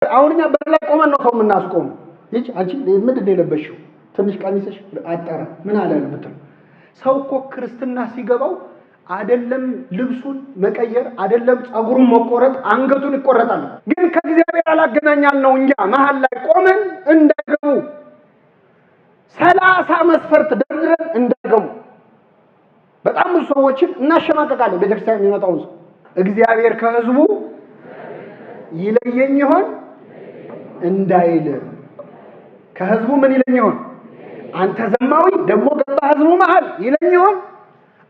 አሁን እኛ በር ላይ ቆመን ነው ሰው የምናስቆመው። ይች አንቺ ምንድን ነው የለበሽው? ትንሽ ቀሚስሽ አጠረ ምን አለ የምትለው። ሰው እኮ ክርስትና ሲገባው አይደለም ልብሱን መቀየር፣ አይደለም ጸጉሩን መቆረጥ፣ አንገቱን ይቆረጣል። ግን ከእግዚአብሔር አላገናኛል ነው እንጂ መሀል ላይ ቆመን እንዳይገቡ 30 መስፈርት ደርድረን እንዳይገቡ በጣም ብዙ ሰዎችን እናሸማቀቃለን። ቤተክርስቲያን የሚመጣውን ሰው እግዚአብሔር ከህዝቡ ይለየኝ ይሆን እንዳይል፣ ከህዝቡ ምን ይለኝ ይሆን? አንተ ዘማዊ ደግሞ ገባ ህዝቡ መሃል ይለኝ ይሆን?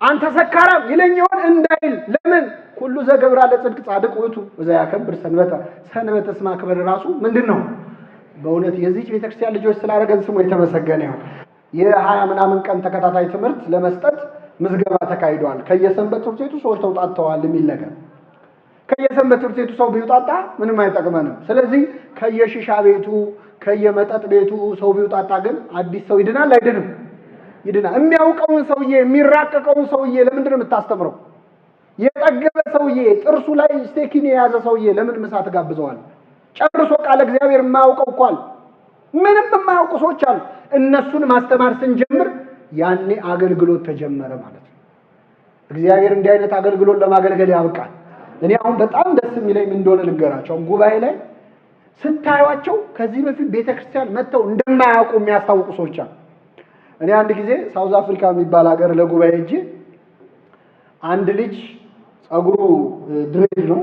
አንተ ሰካራም ይለኝ ይሆን እንዳይል። ለምን? ኩሉ ዘገብራ ለጽድቅ ጻድቅ ውእቱ ወዘያከብር ሰንበተ። ሰንበተስ ማክበር ራሱ ምንድን ነው? በእውነት የዚህች ቤተክርስቲያን ልጆች ስላደረገን ስሙ የተመሰገነ ይሁን። የ20 ምናምን ቀን ተከታታይ ትምህርት ለመስጠት ምዝገባ ተካሂዷል። ከየሰንበት ትምህርት ቤቱ ሰዎች ተውጣጥተዋል የሚል ነገር፣ ከየሰንበት ትምህርት ቤቱ ሰው ቢውጣጣ ምንም አይጠቅመንም። ስለዚህ ከየሺሻ ቤቱ ከየመጠጥ ቤቱ ሰው ቢውጣጣ ግን አዲስ ሰው ይድናል አይድንም? ይድናል። የሚያውቀውን ሰውዬ፣ የሚራቀቀውን ሰውዬ ለምንድን ነው የምታስተምረው? የጠገበ ሰውዬ፣ ጥርሱ ላይ ስቴኪን የያዘ ሰውዬ ለምን ምሳ ትጋብዘዋል? ጨርሶ ቃለ እግዚአብሔር የማያውቀው እኮ አለ። ምንም የማያውቁ ሰዎች አሉ። እነሱን ማስተማር ስንጀምር ያኔ አገልግሎት ተጀመረ ማለት ነው። እግዚአብሔር እንዲህ አይነት አገልግሎት ለማገልገል ያብቃል። እኔ አሁን በጣም ደስ የሚለኝ ምን እንደሆነ ልንገራቸው። አሁን ጉባኤ ላይ ስታዩቸው ከዚህ በፊት ቤተክርስቲያን መጥተው እንደማያውቁ የሚያስታውቁ ሰዎች አሉ። እኔ አንድ ጊዜ ሳውዝ አፍሪካ የሚባል ሀገር ለጉባኤ ሄጄ አንድ ልጅ ጸጉሩ dread ነው፣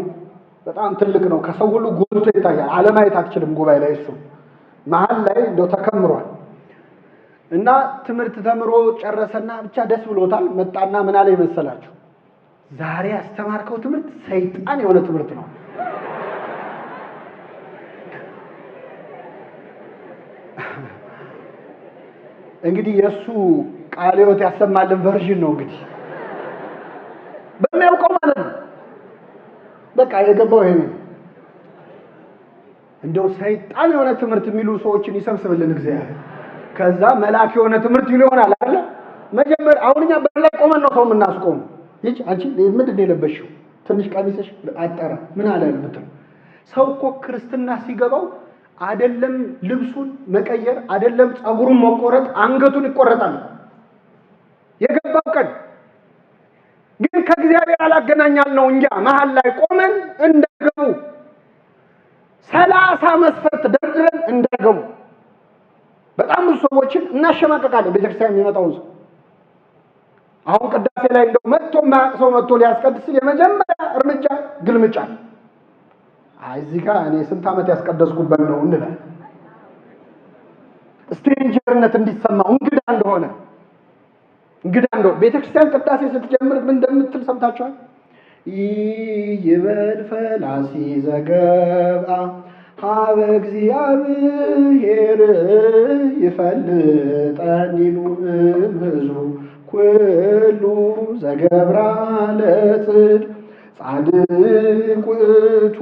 በጣም ትልቅ ነው፣ ከሰው ሁሉ ጎልቶ ይታያል። አለማየት አትችልም። ጉባኤ ላይ እሱ መሀል ላይ እንደው ተከምሯል። እና ትምህርት ተምሮ ጨረሰና ብቻ ደስ ብሎታል። መጣና ምን አለ ይመሰላችሁ? ዛሬ ያስተማርከው ትምህርት ሰይጣን የሆነ ትምህርት ነው። እንግዲህ የእሱ ቃለ ሕይወት ያሰማልን version ነው እንግዲህ በሚያውቀው ማለት ነው። በቃ የገባው ይሄ ነው። እንደው ሰይጣን የሆነ ትምህርት የሚሉ ሰዎችን ይሰብስብልን እግዚአብሔር። ከዛ መልአክ የሆነ ትምህርት ይሉ ይሆናል አይደለ? መጀመር አሁን እኛ በር ላይ ቆመን ነው ሰው የምናስቆመው። ይች አንቺ ምንድን ነው የለበሽው? ትንሽ ቀሚስሽ አጠረ ምን አለ የምትለው። ሰው እኮ ክርስትና ሲገባው አይደለም ልብሱን መቀየር፣ አይደለም ጸጉሩን መቆረጥ፣ አንገቱን ይቆረጣል። የገባው ቀን ግን ከእግዚአብሔር አላገናኛል ነው እንጂ መሀል ላይ ቆመን እንዳይገቡ 30 መስፈርት ደርድረን እንዳይገቡ በጣም ብዙ ሰዎችን እናሸማቀቃለን። ቤተክርስቲያን የሚመጣውን ሰው አሁን ቅዳሴ ላይ እንደው መጥቶ የማያውቅ ሰው መጥቶ ሊያስቀድስ የመጀመሪያ እርምጃ ግልምጫ። አይ እዚህ ጋር እኔ ስንት ዓመት ያስቀደስኩበት ነው እንላለን። stranger ነት እንዲሰማው እንግዳ እንደሆነ፣ እንግዳ እንደሆነ። ቤተክርስቲያን ቅዳሴ ስትጀምር ምን እንደምትል ሰምታችኋል? ይበል ፈላሲ ዘገብአ ሀበ እግዚአብሔር ይፈልጠኒኑ እምሕዝቡ ኩሉ ዘገብራ ለጽድቅ ጻድቅ ውእቱ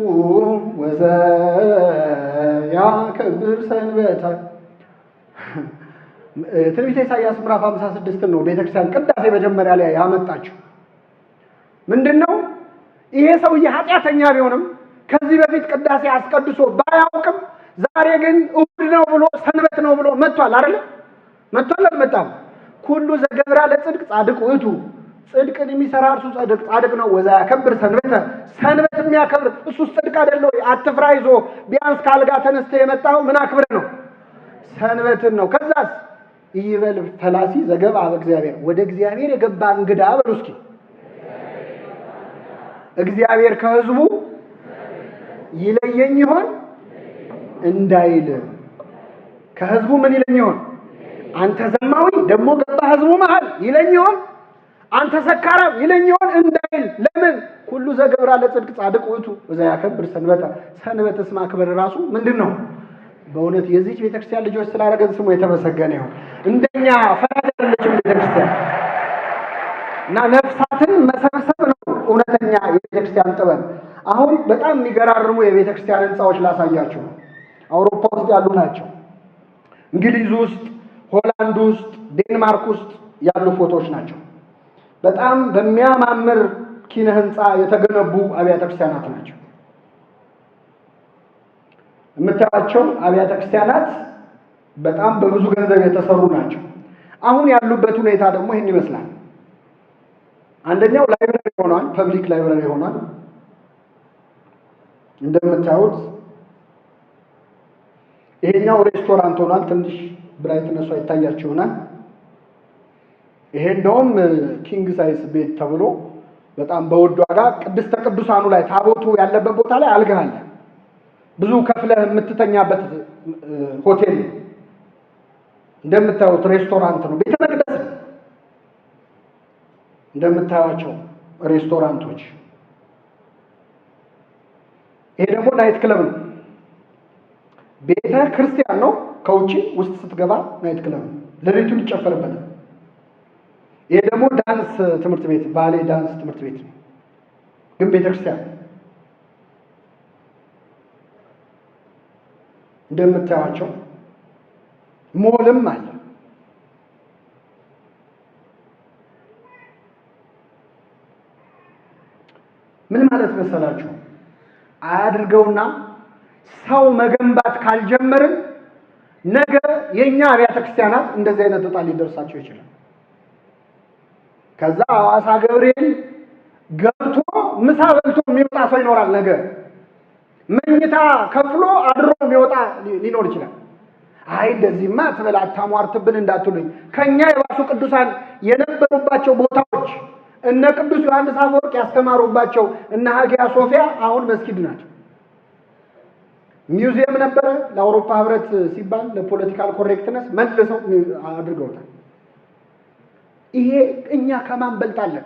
ወዘያከብር ሰንበተ። ትንቢተ ኢሳይያስ ምዕራፍ 56 ነው ቤተክርስቲያን ቅዳሴ መጀመሪያ ላይ ያመጣችው። ምንድነው? ይሄ ሰውዬ ኃጢአተኛ ቢሆንም፣ ከዚህ በፊት ቅዳሴ አስቀድሶ ባያውቅም፣ ዛሬ ግን እሑድ ነው ብሎ፣ ሰንበት ነው ብሎ መጥቷል አይደል? መጥቷል አልመጣም? ኩሉ ዘገብራ ለጽድቅ ጻድቅ ውእቱ፣ ጽድቅን የሚሰራ እርሱ ጻድቅ ጻድቅ ነው። ወዘያከብር ሰንበተ፣ ሰንበት የሚያከብር እሱስ ጽድቅ አይደለ ወይ? አትፍራ ይዞ ቢያንስ ካልጋ ተነስተህ የመጣው ምን አክብረህ ነው? ሰንበትን ነው። ከዛስ ይበል ፈላሲ ዘገብአ በእግዚአብሔር፣ ወደ እግዚአብሔር የገባ እንግዳ በሉ እስኪ፣ እግዚአብሔር ከህዝቡ ይለየኝ ይሆን እንዳይል፣ ከህዝቡ ምን ይለኝ ይሆን? አንተ ዘማዊ ደግሞ ገባ ህዝቡ መሃል ይለኝ ይሆን? አንተ ሰካራም ይለኝ ይሆን እንዳይል። ለምን? ኩሉ ዘገብራ ለጽድቅ ጻድቅ ውእቱ ወዘያከብር ሰንበተ። ሰንበትስ ማክበር ራሱ ምንድን ነው? በእውነት የዚህች ቤተክርስቲያን ልጆች ስላደረገን ስሙ የተመሰገነ ይሁን። እንደኛ ፈራጅ አይደለችም ቤተክርስቲያን። እና ነፍሳትን መሰብሰብ ነው እውነተኛ የቤተክርስቲያን ጥበብ። አሁን በጣም የሚገራርሙ የቤተክርስቲያን ህንፃዎች ላሳያችሁ። አውሮፓ ውስጥ ያሉ ናቸው። እንግሊዝ ውስጥ፣ ሆላንድ ውስጥ፣ ዴንማርክ ውስጥ ያሉ ፎቶዎች ናቸው። በጣም በሚያማምር ኪነ ህንፃ የተገነቡ አብያተ ክርስቲያናት ናቸው። የምታዩቸው አብያተ ክርስቲያናት በጣም በብዙ ገንዘብ የተሰሩ ናቸው። አሁን ያሉበት ሁኔታ ደግሞ ይህን ይመስላል። አንደኛው library ሆኗል፣ public library ሆኗል። እንደምታዩት ይሄኛው ሬስቶራንት ሆኗል። ትንሽ brightness ኡ አይታያችሁ ይሆናል። ይሄ እንደውም king size bed ተብሎ በጣም በውድ ዋጋ ቅድስተ ቅዱሳኑ ላይ ታቦቱ ያለበት ቦታ ላይ አልጋ አለ። ብዙ ከፍለህ የምትተኛበት ሆቴል ነው። እንደምታዩት ሬስቶራንት ነው፣ ቤተ መቅደስ ነው። እንደምታዩቸው ሬስቶራንቶች። ይሄ ደግሞ night club ነው። ቤተ ክርስቲያን ነው ከውጭ፣ ውስጥ ስትገባ night club ነው። ሌሊቱን ይጨፈርበታል። ይሄ ደግሞ ዳንስ ትምህርት ቤት፣ ballet dance ትምህርት ቤት ነው፣ ግን ቤተ ክርስቲያን እንደምታዩቸው ሞልም አለ። ምን ማለት መሰላችሁ? አያድርገውና ሰው መገንባት ካልጀመርን ነገ የኛ አብያተ ክርስቲያናት እንደዚህ አይነት ዕጣ ሊደርሳቸው ይችላል። ከዛ ሐዋሳ ገብርኤል ገብቶ ምሳ በልቶ የሚወጣ ሰው ይኖራል። ነገ መኝታ ከፍሎ አድሮ የሚወጣ ሊኖር ይችላል። አይ እንደዚህማ ትበል አታሟርትብን እንዳትሉኝ፣ ከኛ የባሱ ቅዱሳን የነበሩባቸው ቦታዎች እነ ቅዱስ ዮሐንስ አፈወርቅ ያስተማሩባቸው እነ ሀጊያ ሶፊያ አሁን መስጊድ ናቸው። ሚውዚየም ነበረ ለአውሮፓ ሕብረት ሲባል ለ political correctness መልሰው አድርገውታል። ይሄ እኛ ከማን በልጣለን?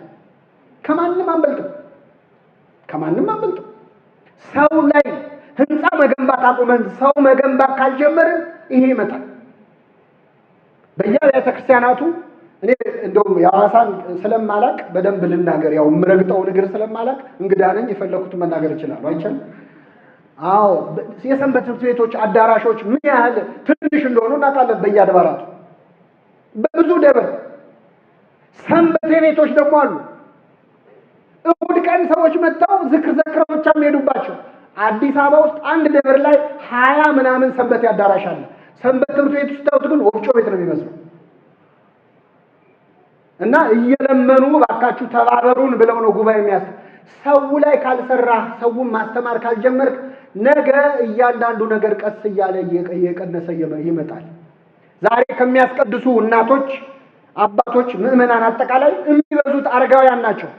ከማንም አንበልጥም። ከማንም አንበልጥም። ሰው ላይ ህንፃ መገንባት አቁመን ሰው መገንባት ካልጀመርን ይሄ ይመጣል። በየአብያተ ክርስቲያናቱ እኔ እንደውም የሐዋሳን ስለማላቅ በደንብ ልናገር፣ ያው የምረግጠውን እግር ስለማላቅ እንግዳ ነኝ፣ የፈለኩትን መናገር እችላለሁ። አይቻልም? አዎ፣ የሰንበት ትምህርት ቤቶች አዳራሾች ምን ያህል ትንሽ እንደሆኑ እናውቃለን። በየአድባራቱ በብዙ ደብር ሰንበቴ ቤቶች ደግሞ አሉ። እሑድ ቀን ሰዎች መጥተው ዝክር ዘክረው ብቻ የሚሄዱባቸው። አዲስ አበባ ውስጥ አንድ ደብር ላይ 20 ምናምን ሰንበቴ አዳራሽ አለ። ሰንበት ትምህርት ቤት ውስጥ ታዩት ግን ወፍጮ ቤት ነው የሚመስለው። እና እየለመኑ ባካችሁ ተባበሩን ብለው ነው ጉባኤ የሚያስ ሰው ላይ ካልሰራህ፣ ሰውን ማስተማር ካልጀመርክ ነገ እያንዳንዱ ነገር ቀስ እያለ እየቀነሰ ይመጣል። ዛሬ ከሚያስቀድሱ እናቶች፣ አባቶች፣ ምዕመናን አጠቃላይ የሚበዙት አረጋውያን ናቸው።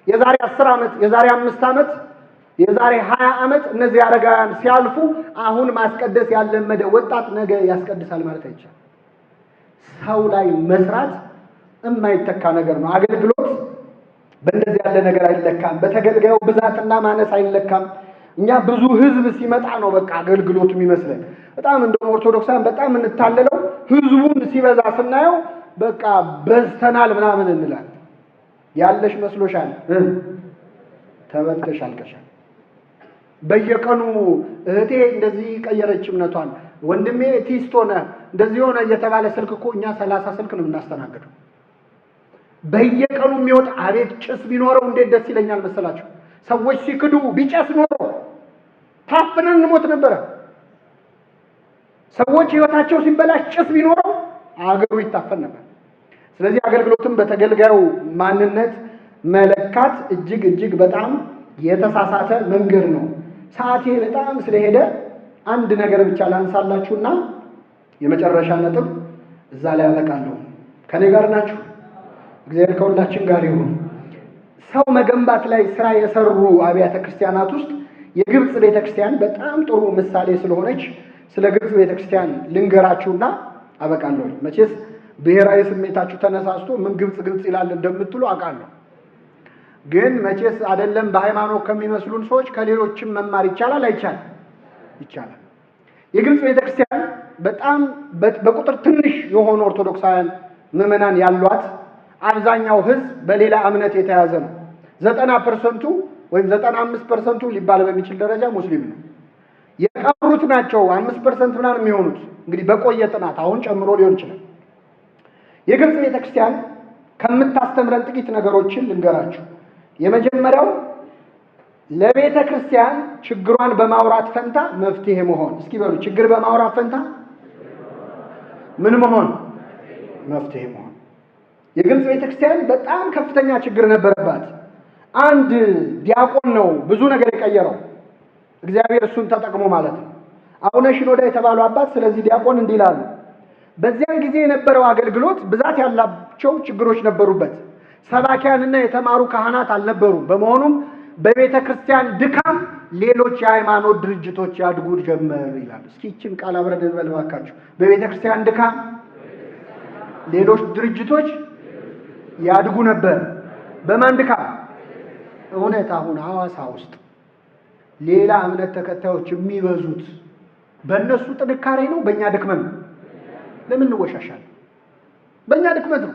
የዛሬ 10 ዓመት፣ የዛሬ 5 ዓመት፣ የዛሬ 20 ዓመት እነዚህ አረጋውያን ሲያልፉ አሁን ማስቀደስ ያለመደ ወጣት ነገ ያስቀድሳል ማለት አይቻልም። ሰው ላይ መስራት የማይተካ ነገር ነው። አገልግሎት በእንደዚህ ያለ ነገር አይለካም። በተገልጋዩ ብዛትና ማነስ አይለካም። እኛ ብዙ ሕዝብ ሲመጣ ነው በቃ አገልግሎት የሚመስለን። በጣም እንደውም ኦርቶዶክሳን በጣም እንታለለው። ሕዝቡን ሲበዛ ስናየው በቃ በዝተናል ምናምን እንላለን። ያለሽ መስሎሻል፣ ተበልተሽ አልቀሻል። በየቀኑ እህቴ እንደዚህ ቀየረች እምነቷን፣ ወንድሜ atheist ሆነ፣ እንደዚህ ሆነ እየተባለ ስልክ እኮ እኛ 30 ስልክ ነው የምናስተናግደው። በየቀኑ የሚወጣ አቤት ጭስ ቢኖረው እንዴት ደስ ይለኛል መሰላችሁ። ሰዎች ሲክዱ ቢጨስ ኖሮ ታፍነን እንሞት ነበረ። ሰዎች ሕይወታቸው ሲበላሽ ጭስ ቢኖረው አገሩ ይታፈን ነበር። ስለዚህ አገልግሎትን በተገልጋዩ ማንነት መለካት እጅግ እጅግ በጣም የተሳሳተ መንገድ ነው። ሰዓቴ በጣም ስለሄደ አንድ ነገር ብቻ ላንሳላችሁና የመጨረሻ ነጥብ እዛ ላይ አበቃለሁ። ከኔ ጋር ናችሁ? እግዚአብሔር ከሁላችን ጋር ይሁን። ሰው መገንባት ላይ ስራ የሰሩ አብያተ ክርስቲያናት ውስጥ የግብፅ ቤተክርስቲያን በጣም ጥሩ ምሳሌ ስለሆነች ስለ ግብፅ ቤተክርስቲያን ልንገራችሁና አበቃለሁ። መቼስ ብሔራዊ ስሜታችሁ ተነሳስቶ ምን ግብፅ ግብፅ ይላል እንደምትሉ አውቃለሁ። ግን መቼስ አይደለም በሃይማኖት ከሚመስሉን ሰዎች ከሌሎችም መማር ይቻላል አይቻልም? ይቻላል። የግብፅ ቤተክርስቲያን በጣም በቁጥር ትንሽ የሆኑ ኦርቶዶክሳውያን ምዕመናን ያሏት፣ አብዛኛው ሕዝብ በሌላ እምነት የተያዘ ነው። 90% ወይም 95% ሊባል በሚችል ደረጃ ሙስሊም ነው። የቀሩት ናቸው 5% ምናምን የሚሆኑት እንግዲህ በቆየ ጥናት አሁን ጨምሮ ሊሆን ይችላል። የግብፅ ቤተክርስቲያን ከምታስተምረን ጥቂት ነገሮችን ልንገራችሁ። የመጀመሪያው ለቤተ ክርስቲያን ችግሯን በማውራት ፈንታ መፍትሄ መሆን። እስኪ በሉ ችግር በማውራት ፈንታ ምን መሆን? መፍትሄ መሆን። የግብፅ ቤተክርስቲያን በጣም ከፍተኛ ችግር ነበረባት። አንድ ዲያቆን ነው ብዙ ነገር የቀየረው፣ እግዚአብሔር እሱን ተጠቅሞ ማለት ነው። አቡነ ሽኖዳ የተባሉ አባት ስለዚህ ዲያቆን እንዲህ ይላሉ። በዚያን ጊዜ የነበረው አገልግሎት ብዛት ያላቸው ችግሮች ነበሩበት። ሰባኪያንና የተማሩ ካህናት አልነበሩም። በመሆኑም በቤተ ክርስቲያን ድካም ሌሎች የሃይማኖት ድርጅቶች ያድጉ ጀመር ይላል። እስኪ ይህችን ቃል አብረን እንበል እባካችሁ። በቤተ ክርስቲያን ድካም ሌሎች ድርጅቶች ያድጉ ነበር። በማን ድካም? እውነት አሁን ሐዋሳ ውስጥ ሌላ እምነት ተከታዮች የሚበዙት በእነሱ ጥንካሬ ነው? በእኛ ድክመት ነው? ለምን እንወሻሻለን? በእኛ ድክመት ነው።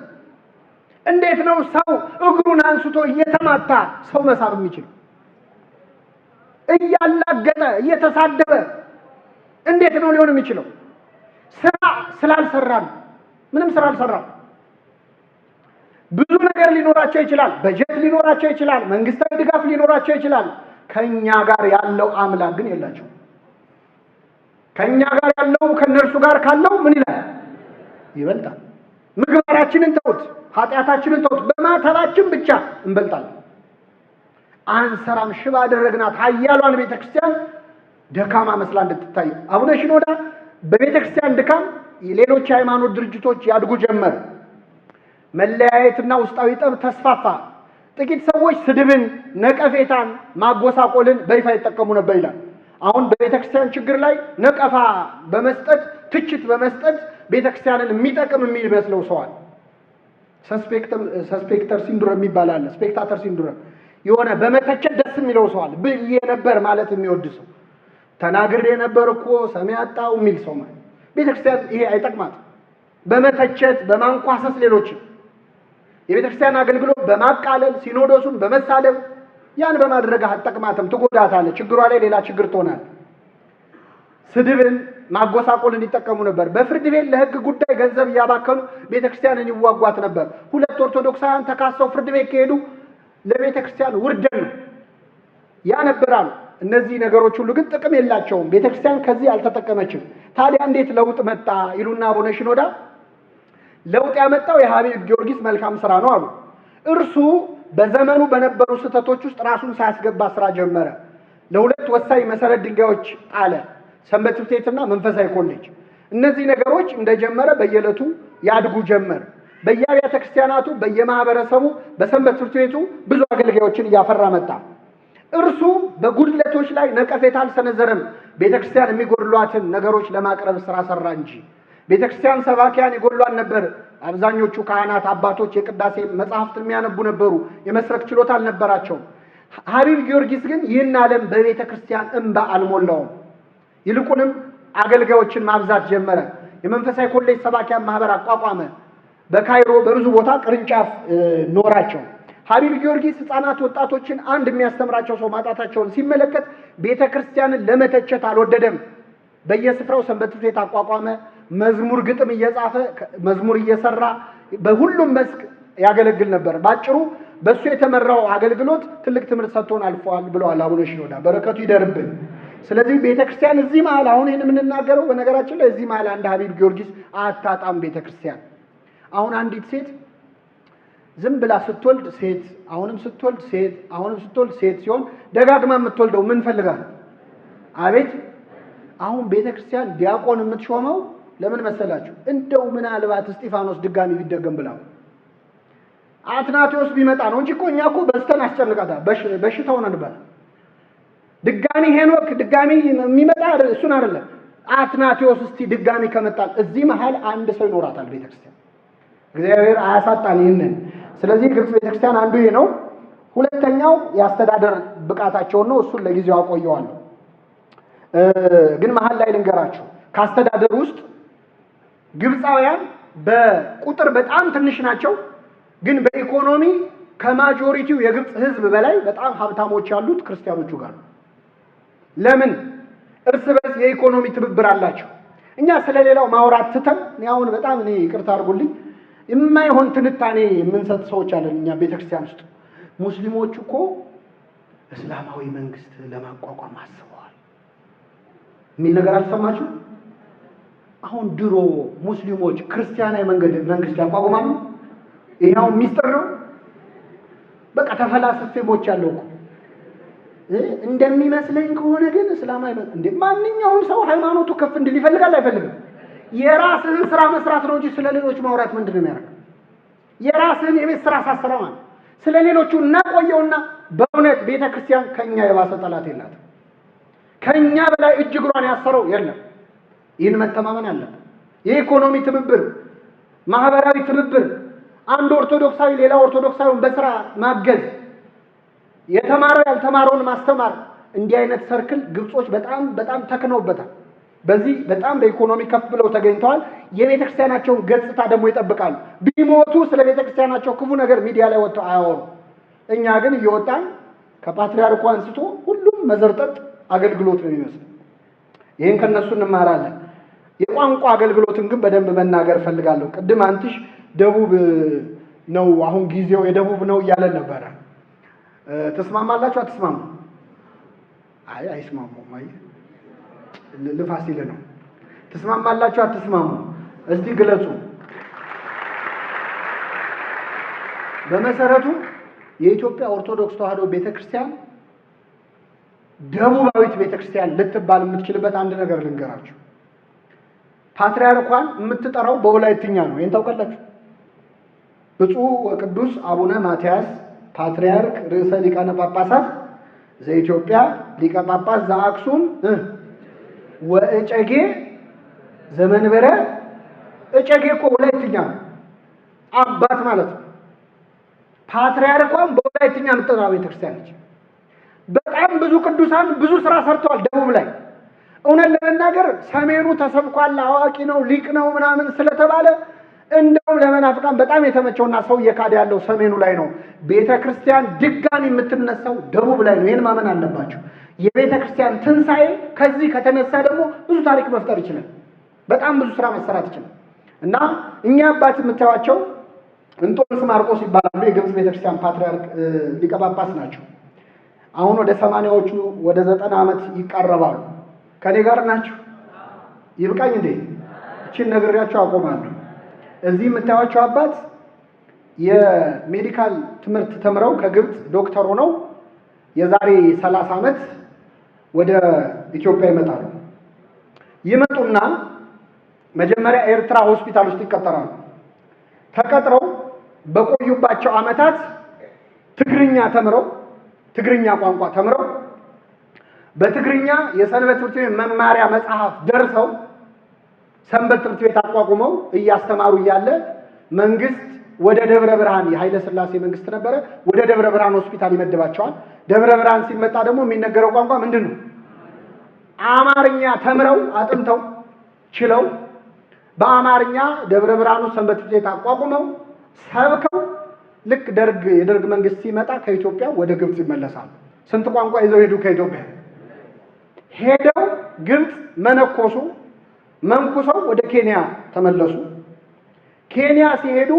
እንዴት ነው ሰው እግሩን አንስቶ እየተማታ ሰው መሳብ የሚችል? እያላገጠ እየተሳደበ እንዴት ነው ሊሆን የሚችለው? ስራ ስላልሰራ ነው። ምንም ስራ አልሰራም። ብዙ ነገር ሊኖራቸው ይችላል። በጀት ሊኖራቸው ይችላል። መንግስታዊ ድጋፍ ሊኖራቸው ይችላል። ከኛ ጋር ያለው አምላክ ግን የላቸው። ከኛ ጋር ያለው ከእነርሱ ጋር ካለው ምን ይላል? ይበልጣል። ምግባራችንን ተውት፣ ኃጢአታችንን ተውት፣ በማተባችን ብቻ እንበልጣለን። አንሰራም። ሽባ አደረግናት ኃያሏን ቤተክርስቲያን ደካማ መስላ እንድትታይ። አቡነ ሽኖዳ በቤተክርስቲያን ድካም ሌሎች የሃይማኖት ድርጅቶች ያድጉ ጀመር። መለያየትና ውስጣዊ ጠብ ተስፋፋ። ጥቂት ሰዎች ስድብን፣ ነቀፌታን፣ ማጎሳቆልን በይፋ ይጠቀሙ ነበር ይላል። አሁን በቤተክርስቲያን ችግር ላይ ነቀፋ በመስጠት ትችት በመስጠት ቤተክርስቲያንን የሚጠቅም የሚመስለው ሰዋል። Spectator syndrome የሚባል አለ። Spectator syndrome የሆነ በመተቸት ደስ የሚለው ሰዋል። ብዬ ነበር ማለት የሚወድ ሰው፣ ተናግሬ ነበር እኮ ሰሚ አጣው የሚል ሰው ማለት ቤተክርስቲያን ይሄ አይጠቅማትም። በመተቸት በማንኳሰስ ሌሎችን የቤተክርስቲያን አገልግሎት በማቃለል ሲኖዶሱን በመሳደብ ያን በማድረግ አትጠቅማትም፣ ትጎዳታለህ። ችግሯ ላይ ሌላ ችግር ትሆናለህ። ስድብን ማጎሳቆልን ይጠቀሙ ነበር። በፍርድ ቤት ለሕግ ጉዳይ ገንዘብ እያባከኑ ቤተክርስቲያንን ይዋጓት ነበር። ሁለት ኦርቶዶክሳውያን ተካሰው ፍርድ ቤት ከሄዱ ለቤተክርስቲያን ውርደት ነው። ያ ነበር አሉ። እነዚህ ነገሮች ሁሉ ግን ጥቅም የላቸውም። ቤተክርስቲያን ከዚህ አልተጠቀመችም። ታዲያ እንዴት ለውጥ መጣ ይሉና አቡነ ሽኖዳ ለውጥ ያመጣው የሀቢብ ጊዮርጊስ መልካም ስራ ነው አሉ። እርሱ በዘመኑ በነበሩ ስህተቶች ውስጥ ራሱን ሳያስገባ ስራ ጀመረ። ለሁለት ወሳኝ መሰረት ድንጋዮች ጣለ፣ ሰንበት ትምህርት ቤትና መንፈሳዊ ኮሌጅ። እነዚህ ነገሮች እንደጀመረ በየዕለቱ ያድጉ ጀመር። በየአብያተ ክርስቲያናቱ፣ በየማህበረሰቡ፣ በሰንበት ትምህርት ቤቱ ብዙ አገልጋዮችን እያፈራ መጣ። እርሱ በጉድለቶች ላይ ነቀፌታ አልሰነዘረም። ቤተክርስቲያን የሚጎድሏትን ነገሮች ለማቅረብ ስራ ሰራ እንጂ። ቤተክርስቲያን ሰባኪያን ይጎድሏን ነበር። አብዛኞቹ ካህናት አባቶች የቅዳሴ መጽሐፍትን የሚያነቡ ነበሩ። የመስረክ ችሎታ አልነበራቸውም። ሀቢብ ጊዮርጊስ ግን ይህን ዓለም በቤተ ክርስቲያን እንባ አልሞላውም። ይልቁንም አገልጋዮችን ማብዛት ጀመረ። የመንፈሳዊ ኮሌጅ ሰባኪያን ማህበር አቋቋመ። በካይሮ በብዙ ቦታ ቅርንጫፍ ኖራቸው። ሀቢብ ጊዮርጊስ ሕፃናት፣ ወጣቶችን አንድ የሚያስተምራቸው ሰው ማጣታቸውን ሲመለከት ቤተ ክርስቲያንን ለመተቸት አልወደደም። በየስፍራው ሰንበት ትምህርት ቤት አቋቋመ። መዝሙር ግጥም እየጻፈ መዝሙር እየሰራ በሁሉም መስክ ያገለግል ነበር። ባጭሩ በእሱ የተመራው አገልግሎት ትልቅ ትምህርት ሰጥቶን አልፈዋል ብለዋል አቡነ ሽኖዳ። በረከቱ ይደርብን። ስለዚህ ቤተክርስቲያን እዚህ መሀል አሁን ይህን የምንናገረው በነገራችን ላይ እዚህ መሀል አንድ ሀቢብ ጊዮርጊስ አታጣም ቤተክርስቲያን። አሁን አንዲት ሴት ዝም ብላ ስትወልድ ሴት፣ አሁንም ስትወልድ ሴት፣ አሁንም ስትወልድ ሴት ሲሆን ደጋግማ የምትወልደው ምን ፈልጋ? አቤት አሁን ቤተክርስቲያን ዲያቆን የምትሾመው ለምን መሰላችሁ? እንደው ምናልባት እስጢፋኖስ ድጋሚ ቢደገም ብላ አትናቴዎስ ቢመጣ ነው እንጂ እኮ እኛ እኮ በዝተን አስጨንቃታል። በሽታው ነን። ድጋሚ ሄኖክ ድጋሚ የሚመጣ እሱን አይደለም። አትናቴዎስ እስቲ ድጋሚ ከመጣል እዚህ መሀል አንድ ሰው ይኖራታል ቤተክርስቲያን። እግዚአብሔር አያሳጣን ይህንን። ስለዚህ ግብፅ ቤተክርስቲያን አንዱ ይሄ ነው። ሁለተኛው የአስተዳደር ብቃታቸውን ነው። እሱን ለጊዜው አቆየዋለሁ። ግን መሀል ላይ ልንገራችሁ፣ ከአስተዳደር ውስጥ ግብፃውያን በቁጥር በጣም ትንሽ ናቸው፣ ግን በኢኮኖሚ ከማጆሪቲው የግብፅ ሕዝብ በላይ በጣም ሀብታሞች ያሉት ክርስቲያኖቹ ጋር ነው። ለምን? እርስ በርስ የኢኮኖሚ ትብብር አላቸው። እኛ ስለሌላው ማውራት ትተን እኔ አሁን በጣም እኔ ይቅርታ አድርጉልኝ የማይሆን ትንታኔ የምንሰጥ ሰዎች አለን። እኛ ቤተክርስቲያን ውስጥ ሙስሊሞች እኮ እስላማዊ መንግስት ለማቋቋም አስበዋል የሚል ነገር አልሰማችሁ? አሁን ድሮ ሙስሊሞች ክርስቲያናዊ መንግስት ያቋቁማሉ? ይሄው ሚስጥር ነው። በቃ ተፈላስፌ ሞቻለሁ እኮ። እንደሚመስለኝ ከሆነ ግን እስላማዊ እንዴ ማንኛውም ሰው ሃይማኖቱ ከፍ እንዲል ይፈልጋል አይፈልግም? የራስህን ስራ መስራት ነው እንጂ ስለ ሌሎች ማውራት ምንድን ነው የሚያደርገው? የራስህን የቤት ስራ ሳሰራ ማለት ስለ ሌሎቹ እናቆየውና በእውነት ቤተ ክርስቲያን ከኛ የባሰ ጠላት የላትም። ከኛ በላይ እጅ እግሯን ያሰረው የለም። ይህን መተማመን አለብን። የኢኮኖሚ ትብብር፣ ማህበራዊ ትብብር፣ አንድ ኦርቶዶክሳዊ ሌላ ኦርቶዶክሳዊውን በስራ ማገዝ፣ የተማረው ያልተማረውን ማስተማር፣ እንዲህ አይነት ሰርክል ግብጾች በጣም በጣም ተክነውበታል። በዚህ በጣም በኢኮኖሚ ከፍ ብለው ተገኝተዋል። የቤተ ክርስቲያናቸውን ገጽታ ደግሞ ይጠብቃሉ። ቢሞቱ ስለ ቤተ ክርስቲያናቸው ክፉ ነገር ሚዲያ ላይ ወጥተው አያወሩ። እኛ ግን እየወጣን ከፓትርያርኩ አንስቶ ሁሉም መዘርጠጥ አገልግሎት ነው የሚመስለው። ይህን ከነሱ እንማራለን። የቋንቋ አገልግሎትን ግን በደንብ መናገር እፈልጋለሁ። ቅድም አንትሽ ደቡብ ነው አሁን ጊዜው የደቡብ ነው እያለን ነበረ። ተስማማላችሁ? አትስማሙ? አይ አይስማሙም። አይ ልፋሲል ነው። ትስማማላችሁ? አትስማሙ? እስቲ ግለጹ። በመሰረቱ የኢትዮጵያ ኦርቶዶክስ ተዋሕዶ ቤተክርስቲያን ደቡባዊት ቤተክርስቲያን ልትባል የምትችልበት አንድ ነገር ልንገራችሁ። ፓትርያርኳን የምትጠራው በወላይትኛ ነው። ይህን ታውቃላችሁ? ብፁዕ ወቅዱስ አቡነ ማትያስ ፓትርያርክ ርዕሰ ሊቃነ ጳጳሳት ዘኢትዮጵያ ሊቀ ጳጳስ ዘአክሱም ወእጨጌ ዘመንበረ። እጨጌ እኮ ወላይትኛ ነው፣ አባት ማለት ነው። ፓትርያርኳን በወላይትኛ የምትጠራ ቤተክርስቲያን ነች። በጣም ብዙ ቅዱሳን ብዙ ስራ ሰርተዋል ደቡብ ላይ። እውነት ለመናገር ሰሜኑ ተሰብኳል፣ አዋቂ ነው፣ ሊቅ ነው ምናምን ስለተባለ እንደውም ለመናፍቃን በጣም የተመቸውና ሰው እየካደ ያለው ሰሜኑ ላይ ነው። ቤተ ክርስቲያን ድጋሚ የምትነሳው ደቡብ ላይ ነው። ይህን ማመን አለባቸው። የቤተ ክርስቲያን ትንሣኤ ከዚህ ከተነሳ ደግሞ ብዙ ታሪክ መፍጠር ይችላል። በጣም ብዙ ስራ መሰራት ይችላል። እና እኛ አባት የምታዩቸው እንጦንስ ማርቆስ ይባላሉ። የግብፅ ቤተክርስቲያን ፓትርያርክ ሊቀ ጳጳስ ናቸው። አሁን ወደ 80ዎቹ ወደ 90 ዓመት ይቃረባሉ። ከኔ ጋር ናቸው። ይብቃኝ እንዴ? እቺን ነግሬያቸው አቆማለሁ። እዚህ የምታዩቸው አባት የሜዲካል ትምህርት ተምረው ከግብፅ ዶክተር ሆነው የዛሬ 30 ዓመት ወደ ኢትዮጵያ ይመጣሉ። ይመጡና መጀመሪያ ኤርትራ ሆስፒታል ውስጥ ይቀጠራሉ። ተቀጥረው በቆዩባቸው ዓመታት ትግርኛ ተምረው ትግርኛ ቋንቋ ተምረው በትግርኛ የሰንበት ትምህርት ቤት መማሪያ መጽሐፍ ደርሰው ሰንበት ትምህርት ቤት አቋቁመው እያስተማሩ እያለ መንግስት ወደ ደብረ ብርሃን የኃይለ ሥላሴ መንግስት ነበረ፣ ወደ ደብረ ብርሃን ሆስፒታል ይመድባቸዋል። ደብረ ብርሃን ሲመጣ ደግሞ የሚነገረው ቋንቋ ምንድን ነው? አማርኛ ተምረው አጥንተው ችለው በአማርኛ ደብረ ብርሃኑ ሰንበት ትምህርት ቤት አቋቁመው ሰብከው ልክ የደርግ መንግስት ሲመጣ ከኢትዮጵያ ወደ ግብፅ ይመለሳሉ። ስንት ቋንቋ ይዘው ሄዱ? ከኢትዮጵያ ሄደው ግብፅ መነኮሱ። መንኩሰው ወደ ኬንያ ተመለሱ። ኬንያ ሲሄዱ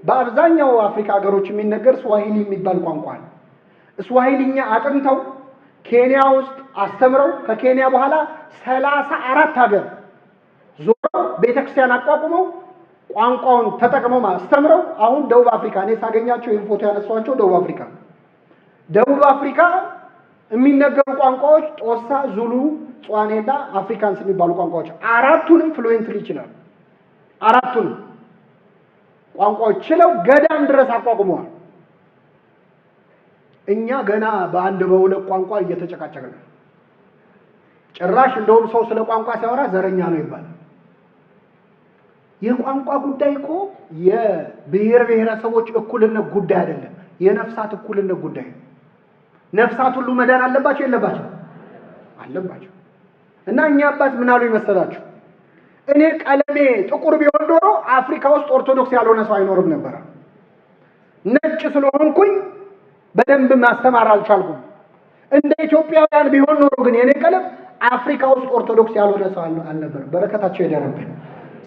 በአብዛኛው አፍሪካ ሀገሮች የሚነገር ስዋሂሊ የሚባል ቋንቋ ነው። ስዋሂሊኛ አጥንተው ኬንያ ውስጥ አስተምረው ከኬንያ በኋላ 34 ሀገር ዞረው ቤተክርስቲያን አቋቁመው ቋንቋውን ተጠቅመው አስተምረው አሁን ደቡብ አፍሪካ እኔ ሳገኛቸው ይህን ፎቶ ያነሷቸው ደቡብ አፍሪካ ደቡብ አፍሪካ የሚነገሩ ቋንቋዎች ጦሳ፣ ዙሉ፣ ጽዋኔና አፍሪካንስ የሚባሉ ቋንቋዎች አራቱንም fluently ይችላሉ። አራቱንም ቋንቋዎች ችለው ገዳም ድረስ አቋቁመዋል። እኛ ገና በአንድ በሁለት ቋንቋ እየተጨቃጨቅን ነው። ጭራሽ እንደውም ሰው ስለ ቋንቋ ሲያወራ ዘረኛ ነው ይባላል። የቋንቋ ጉዳይ እኮ የብሔር ብሔረሰቦች እኩልነት ጉዳይ አይደለም፣ የነፍሳት እኩልነት ጉዳይ ነው። ነፍሳት ሁሉ መዳን አለባቸው የለባቸው? አለባቸው። እና እኛ አባት ምን አሉ ይመሰላችሁ? እኔ ቀለሜ ጥቁር ቢሆን ኖሮ አፍሪካ ውስጥ ኦርቶዶክስ ያልሆነ ሰው አይኖርም ነበረ። ነጭ ስለሆንኩኝ በደንብ ማስተማር አልቻልኩም። እንደ ኢትዮጵያውያን ቢሆን ኖሮ ግን የኔ ቀለም አፍሪካ ውስጥ ኦርቶዶክስ ያልሆነ ሰው አልነበረም። በረከታቸው ይደርብን።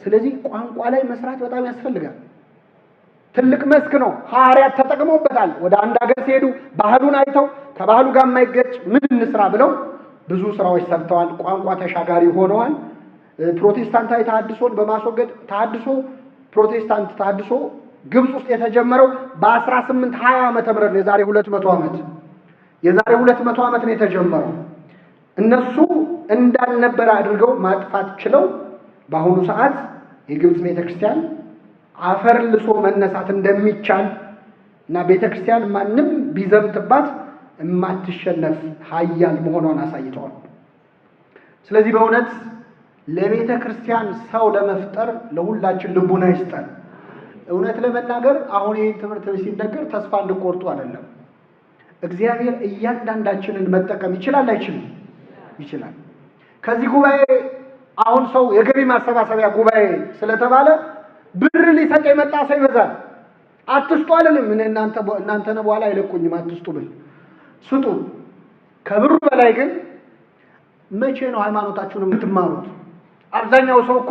ስለዚህ ቋንቋ ላይ መስራት በጣም ያስፈልጋል። ትልቅ መስክ ነው። ሐዋርያት ተጠቅመውበታል። ወደ አንድ ሀገር ሲሄዱ ባህሉን አይተው ከባህሉ ጋር የማይገጭ ምን እንስራ ብለው ብዙ ስራዎች ሰርተዋል። ቋንቋ ተሻጋሪ ሆነዋል። ፕሮቴስታንታዊ ተሐድሶን በማስወገድ ተሐድሶ ፕሮቴስታንት ተሐድሶ ግብፅ ውስጥ የተጀመረው በ1820 ዓመተ ምህረት ነው። የዛሬ 200 ዓመት የዛሬ 200 ዓመት ነው የተጀመረው። እነሱ እንዳልነበረ አድርገው ማጥፋት ችለው በአሁኑ ሰዓት የግብፅ ቤተክርስቲያን አፈር ልሶ መነሳት እንደሚቻል እና ቤተክርስቲያን ማንም ቢዘምትባት የማትሸነፍ ኃያል መሆኗን አሳይተዋል። ስለዚህ በእውነት ለቤተ ክርስቲያን ሰው ለመፍጠር ለሁላችን ልቡና ይስጠን። እውነት ለመናገር አሁን ይህን ትምህርት ሲነገር ተስፋ እንድቆርጡ አይደለም። እግዚአብሔር እያንዳንዳችንን መጠቀም ይችላል አይችልም? ይችላል። ከዚህ ጉባኤ አሁን ሰው የገቢ ማሰባሰቢያ ጉባኤ ስለተባለ ብር ሊሰጥ የመጣ ሰው ይበዛል። አትስጡ አልልም እኔ እናንተነ በኋላ አይለቁኝም። አትስጡ ብል ስጡ። ከብሩ በላይ ግን መቼ ነው ሃይማኖታችሁን የምትማሩት? አብዛኛው ሰው እኮ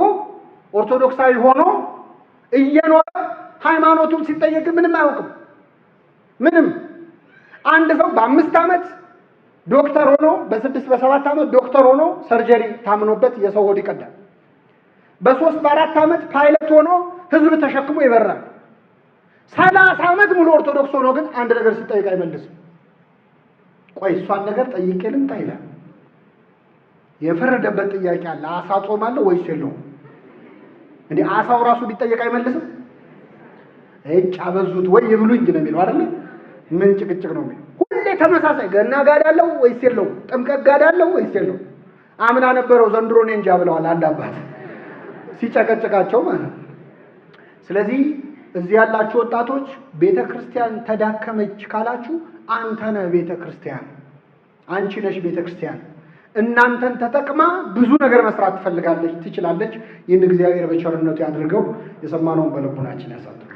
ኦርቶዶክሳዊ ሆኖ እየኖረ ሃይማኖቱን ሲጠየቅ ምንም አያውቅም። ምንም አንድ ሰው በ5 ዓመት ዶክተር ሆኖ በ6 በ7 ዓመት ዶክተር ሆኖ surgery ታምኖበት የሰው ሆድ ይቀዳል። በ3 በ4 ዓመት ፓይለት ሆኖ ህዝብ ተሸክሞ ይበራል። 30 ዓመት ሙሉ ኦርቶዶክስ ሆኖ ግን አንድ ነገር ሲጠይቅ አይመልስም። ቆይ እሷን ነገር ጠይቄ ልምጣ ይላል። የፈረደበት ጥያቄ አለ። አሳ ጾም አለው ወይስ የለውም? እንዴ አሳው ራሱ ቢጠየቅ አይመልስም? እጭ አበዙት ወይ ይብሉኝ ነው የሚለው አይደለ? ምን ጭቅጭቅ ነው የሚለው? ሁሌ ተመሳሳይ። ገና ጋድ አለው ወይስ የለውም? ጥምቀት ጋድ አለው ወይስ የለውም? አምና ነበረው ዘንድሮ እኔ እንጃ ብለዋል አንድ አባት ሲጨቀጭቃቸው ማለት ነው። ስለዚህ እዚህ ያላችሁ ወጣቶች ቤተክርስቲያን ተዳከመች ካላችሁ አንተ ነህ ቤተክርስቲያን፣ አንቺ ነሽ ቤተክርስቲያን። እናንተን ተጠቅማ ብዙ ነገር መስራት ትፈልጋለች፣ ትችላለች። ይህን እግዚአብሔር በቸርነቱ ያድርገው። የሰማነውን በልቡናችን ያሳድር።